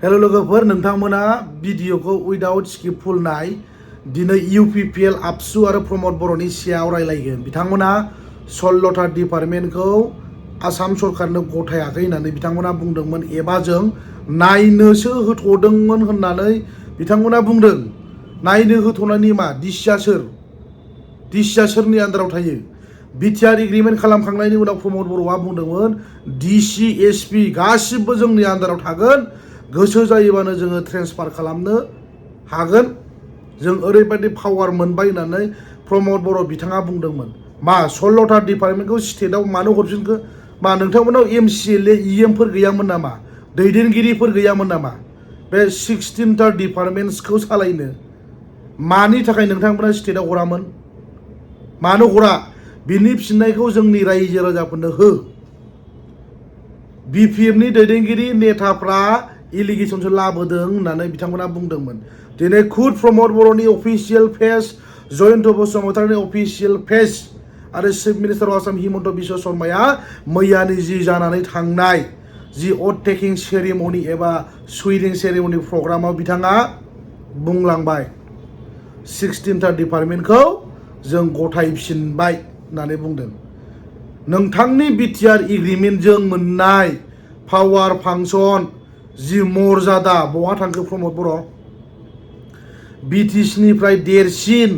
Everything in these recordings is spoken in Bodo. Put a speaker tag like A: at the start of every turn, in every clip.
A: हेलो लोगोफोर नोंथांमोना भिडिअखौ उइदाउट स्क्रिप्ट फुल नाय दिनै इउपिपिएल आबसु आरो प्रमद बर'नि सायाव रायलायगोन बिथांमोना 16था डिपार्टमेन्टखौ आसाम सरकारनो गथायाखै होननानै बिथांमोना बुंदोंमोन एबा जों नायनोसो होथ'दोंमोन होननानै बिथांमोना बुंदों नायनो होथ'नायनि मा दिसिया सोरनि आन्दाराव थायो बिटिआर एग्रिमेन्ट खालामखांनायनि उनाव प्रमद बर'आ बुंदोंमोन डिसि एसपि गासिबो जोंनि आन्दाराव थागोन गोसो जायोबानो जोङो ट्रेन्सफार खालामनो हागोन जों ओरैबायदि पावार मोनबाय होननानै प्रमद बर' बिथाङा बुंदोंमोन मा 16था डिपार्टमेन्टखौ स्टेटआव मानो हरफिनखो मा नोंथांमोनाव एमसिएलए इएमफोर गैयामोन नामा दैदेनगिरिफोर गैयामोन नामा बे 16था डिपार्टमेन्ट्सखौ सालायनो मानि थाखाय नोंथांमोना स्टेटआव हरामोन मानो हरा बिनि फिननायखौ जोंनि रायजो राजाफोरनो हो बिपिएफनि दैदेनगिरि नेताफ्रा एलिगेसनसो लाबोदों होननानै बिथांमोना बुंदोंमोन दिनै खुद प्रमद बर'नि अफिसियेल पेज जयन्त बसुमतारिनि अफिसियेल पेज आरो चिफ मिनिस्टार आसाम हिमन्त बिश्व शर्माया मैयानि जि जानानै थांनाय जि अथ टेकिं सेरेमनि एबा सुइरिं सेरेमनि प्रग्रामाव बिथाङा बुंलांबाय 16था डिपार्टमेन्टखौ जों गथायफिनबाय होननानै बुंदों नोंथांनि बिटिआर एग्रिमेन्टजों मोननाय पावार फांसन जि मर्यादा बहा थांखो प्रमद बर' बिटिसिनिफ्राय देरसिन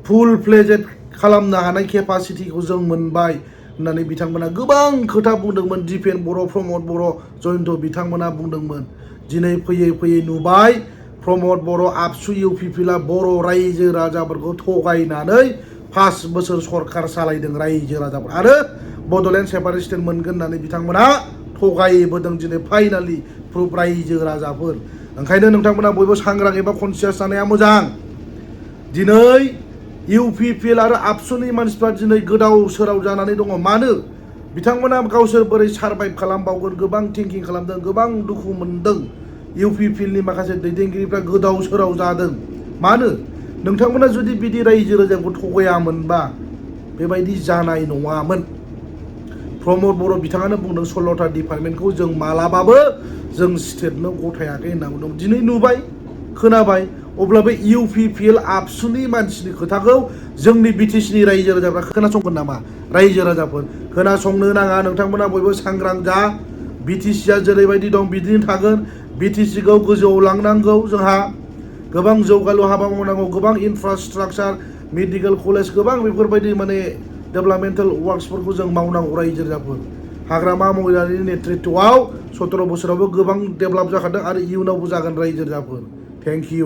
A: फुल फ्लेजेड खालामनो हानाय केपासिटिखौ जों मोनबाय होननानै बिथांमोना गोबां खोथा बुंदोंमोन दिपेन बर' प्रमद बर' जयन्त बिथांमोना बुंदोंमोन दिनै फैयै फैयै नुबाय प्रमद बर' आबसु इउपिपिएलआ बर' रायजो राजाफोरखौ थगायनानै 5 बोसोर सरकार सालायदों रायजो राजाफोर आरो बड'लेण्ड सेपारेशन मोनगोन होननानै बिथांमोना थगायबोदों दिनै फाइनालि प्रुफ रायजो राजाफोर ओंखायनो नोंथांमोना बयबो सांग्रां एबा कनसियास जानाया मोजां दिनै इउपिपिएल आरो आबसुनि मानसिफ्रा दिनै गोदाव सोराव जानानै दङ मानो बिथांमोना गावसोर बोरै सारभाइभ खालामबावगोन गोबां थिंकिं खालामदों गोबां दुखु मोनदों इउपिपिएलनि माखासे दैदेनगिरिफ्रा गोदाव सोराव जादों मानो नोंथांमोना जुदि बिदि रायजो राजाखौ थगायामोनबा बेबायदि जानाय नङामोन प्रमद बर' बिथाङानो बुंदों 16था डिपार्टमेन्टखौ जों मालाबाबो जों स्टेटनो गथायाखै होनना बुंदों दिनै नुबाय खोनाबाय अब्लाबो इउपिपिएल आबसुनि मानसिनि खोथाखौ जोंनि बिटिसिनि रायजो राजाफ्रा खोनासंगोन नामा रायजो राजाफोर खोनासंनो नाङा नोंथांमोना बयबो सांग्रां जा बिटिसिआ जेरैबायदि दं बिदिनो थागोन बिटिसिखौ गोजौआव लांनांगौ जोंहा गोबां जौगालु हाबा मावनांगौ गोबां इनफ्रास्ट्राक्चार मेडिकेल कलेज गोबां बेफोरबायदि माने डेभेलपमेन्टेल वार्क्सफोरखौ जों मावनांगौ रायजो राजाफोर हाग्रामा महिलारिनि नेतृत्वआव 17 बोसोरावबो गोबां डेभेलप जाखादों आरो इयुनावबो जागोन रायजो राजाफोर थेंक इउ